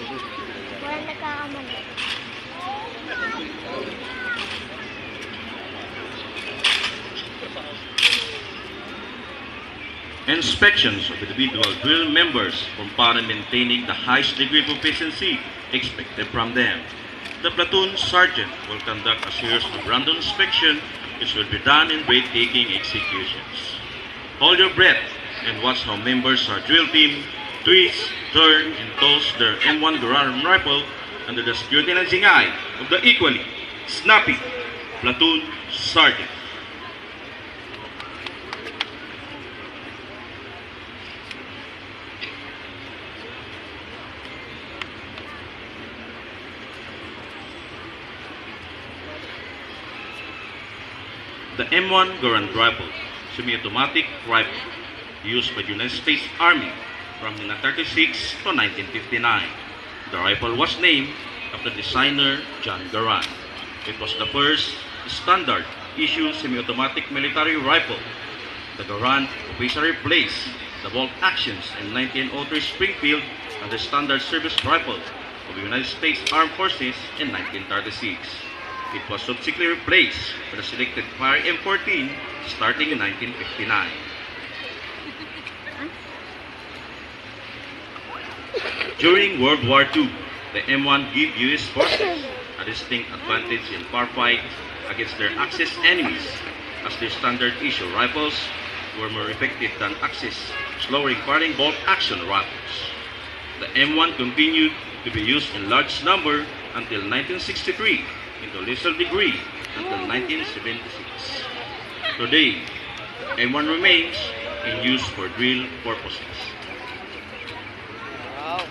Walang nagkakamali. Inspections of individual drill members compare maintaining the highest degree of efficiency expected from them. The platoon sergeant will conduct a series of random inspection which will be done in breathtaking executions. Hold your breath and watch how members of drill team twist, turn, and toss their M1 Garand rifle under the scrutinizing eye of the equally snappy platoon sergeant. The M1 Garand rifle, semi-automatic rifle, used by the United States Army from 1936 to 1959. The rifle was named after designer John Garand. It was the first standard issue semi-automatic military rifle. The Garand officially replaced the bolt actions in 1903 Springfield and the standard service rifle of the United States Armed Forces in 1936. It was subsequently replaced by the selected Fire M14 starting in 1959. During World War II, the M1 gave U.S. forces a distinct advantage in firefight against their Axis enemies, as their standard issue rifles were more effective than Axis, slowing firing bolt action rifles. The M1 continued to be used in large number until 1963, into lesser degree until 1976. Today, M1 remains in use for drill purposes. Wow.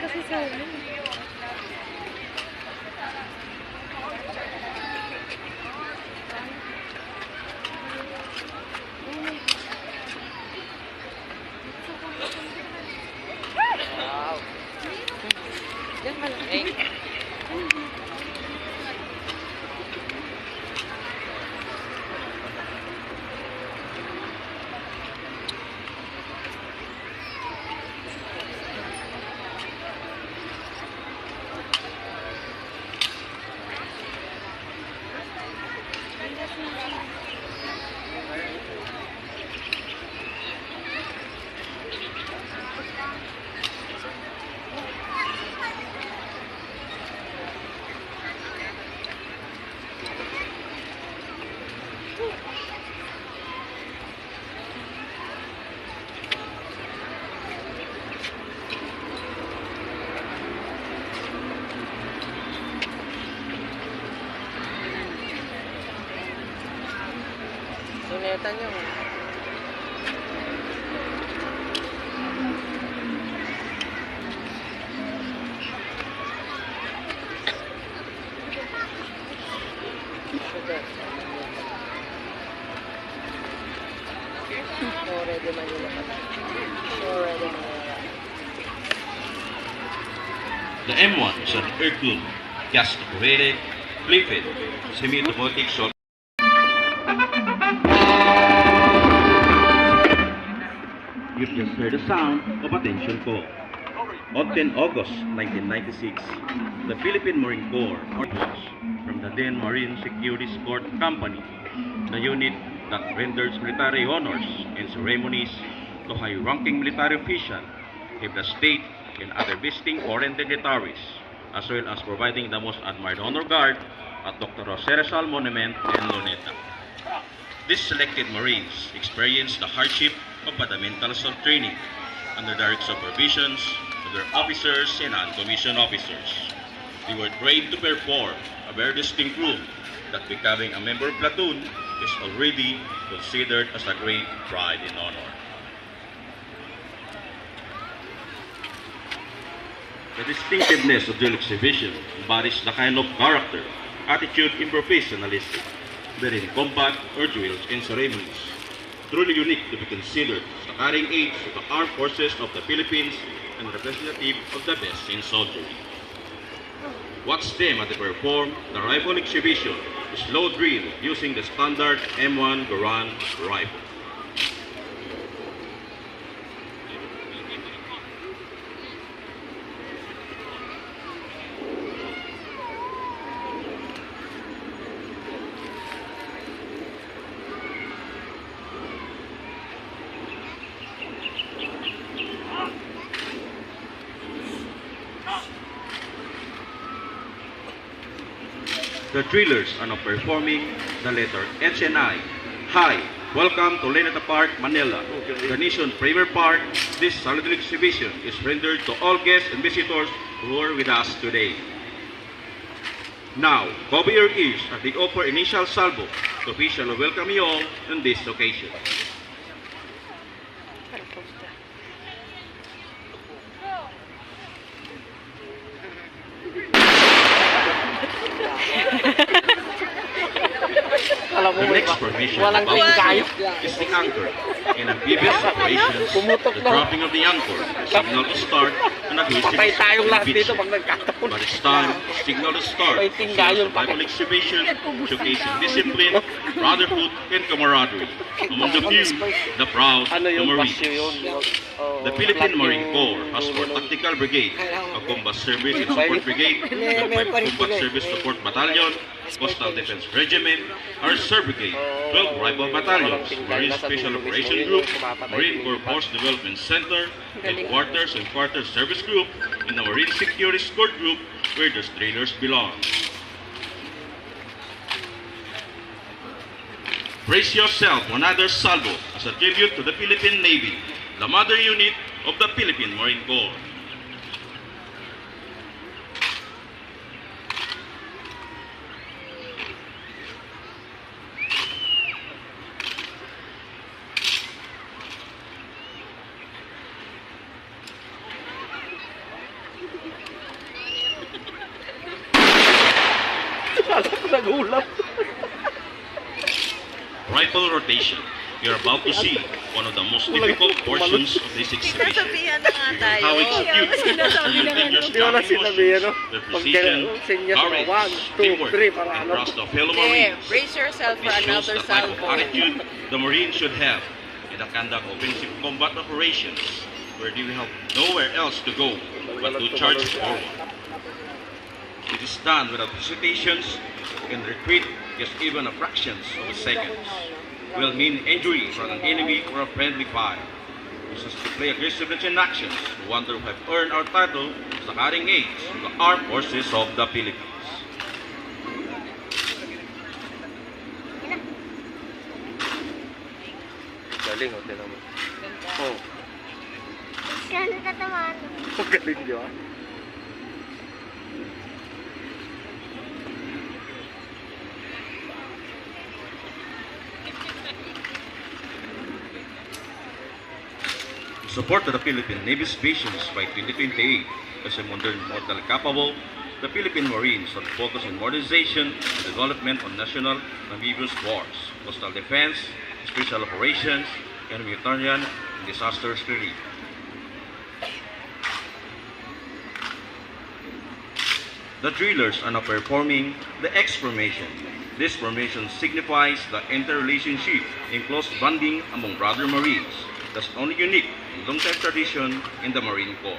Kasi sa Wow. Yan malaki. Sunetan nyo. Sugar. Sore de Manila. Sore de Manila. The M1 is an air-cooled, gas-operated, flip-fed, semi-automatic shot. You've just heard the sound of a tension call. On 10 August 1996, the Philippine Marine Corps outlaws from the then Marine Security Escort Company, the unit that renders military honors and ceremonies to high-ranking military officials, head the state and other visiting foreign dignitaries, as well as providing the most admired honor guard at Dr. Rizal Monument in Luneta. These selected Marines experienced the hardship of fundamentals of training under direct supervisions of their officers and non-commissioned officers. They were trained to perform a very distinct role that becoming a member of platoon is already considered as a great pride and honor. The distinctiveness of drill exhibition embodies the kind of character, attitude, and professionalism that in combat or drills and ceremonies. Truly unique to be considered as the cutting edge of the armed forces of the Philippines and representative of the best in soldiery. Watch them as they perform the rifle exhibition, slow drill using the standard M1 Garand rifle. The drillers are now performing the letter H and I. Hi, welcome to Luneta Park, Manila. The nation's premier park, this solid exhibition is rendered to all guests and visitors who are with us today. Now, cover your ears as they offer initial salvo to officially welcome you all on this occasion. The next formation about is the anchor. In amphibious operations, the dropping of the anchor is signal to start and a hoisting But it's time to signal to start a survival exhibition showcasing discipline, brotherhood, and camaraderie among the few, the proud, the Marines. The Philippine Marine Corps has 4 tactical brigade, a combat service and support brigade, a 5 combat service support battalion, Coastal Defense Regiment, our Reserve Brigade, 12 Rifle Battalions, Marine Special Operation Group, Marine Corps Force Development Center, Headquarters and Quarter Service Group, and the Marine Security Escort Group, where the trailers belong. Brace yourself for another salvo as a tribute to the Philippine Navy, the mother unit of the Philippine Marine Corps. Rifle rotation. You're about to see one of the most difficult portions of this exhibition. How it's cute and dangerous tracking motions, the precision, courage, teamwork, and trust of fellow Marines. Brace yourself for This shows another the type of salvo. attitude the Marines should have in the conduct of offensive combat operations, where they will have nowhere else to go but to charge forward. It is done without hesitations and retreat just even a fractions of a second will mean injury from an enemy or a friendly fire. This is to play aggressiveness in actions to one who have earned our title as the cutting edge of the armed forces of the Philippines. Galing, oh, tinan mo. Oh, Kaya tatamaan. galing, di ba? Support to the Philippine Navy's visions by 2028 as a modern, mortally capable, the Philippine Marines will focus on modernization and development of national amphibious force, coastal defense, special operations, and humanitarian and disaster relief. The drillers are now performing the X formation. This formation signifies the interrelationship and close bonding among brother Marines. That's only unique and long-time tradition in the Marine Corps.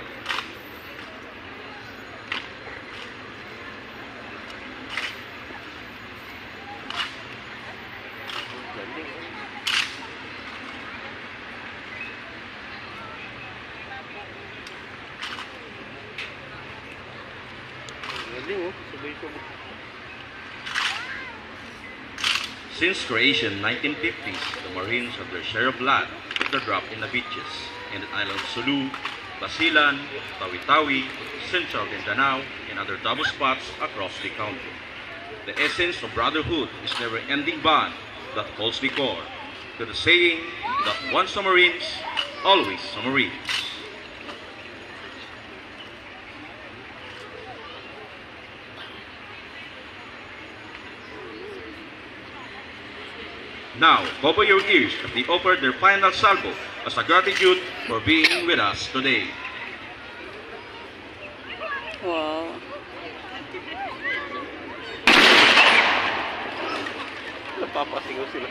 Galing oh, sabay-sabay. Since creation 1950s, the Marines have their share of blood at the drop in the beaches in the islands Sulu, Basilan, Tawi-Tawi, Central Mindanao, and other double spots across the country. The essence of brotherhood is never-ending bond that holds the core to the saying that once a Marines, always a Marine. Now, cover your ears as they offer their final salvo as a gratitude for being with us today. Wow. Napapasigaw sila.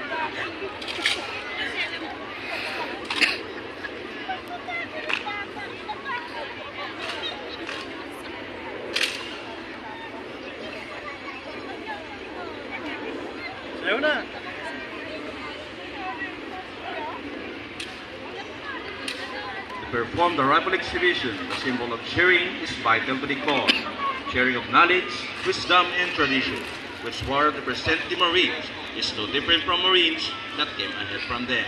Ayaw na. Perform the rifle exhibition, the symbol of sharing is vital to the cause. Sharing of knowledge, wisdom, and tradition, which were to present the Marines, is no different from Marines that came ahead from them.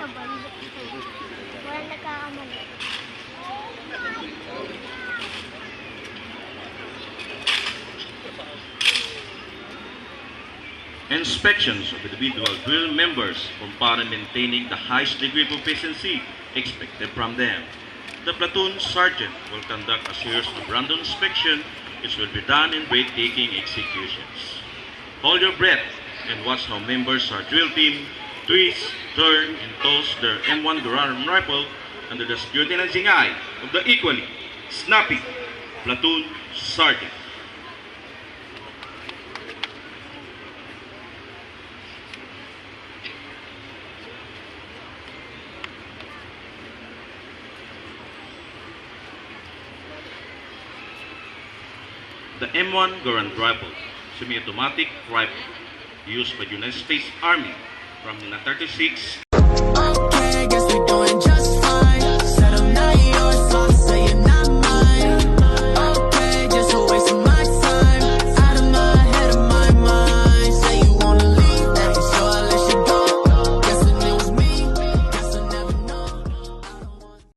Sabay-sabay. Wala nagkakamali. Inspections of individual drill members compare maintaining the highest degree of efficiency expected from them. The platoon sergeant will conduct a series of random inspection which will be done in breathtaking executions. Hold your breath and watch how members of our drill team twist, turn, and toss their M1 Garand rifle under the scrutinizing eye of the equally snappy platoon sergeant. The M1 Garand rifle, semi-automatic rifle, used by the United States Army from 1936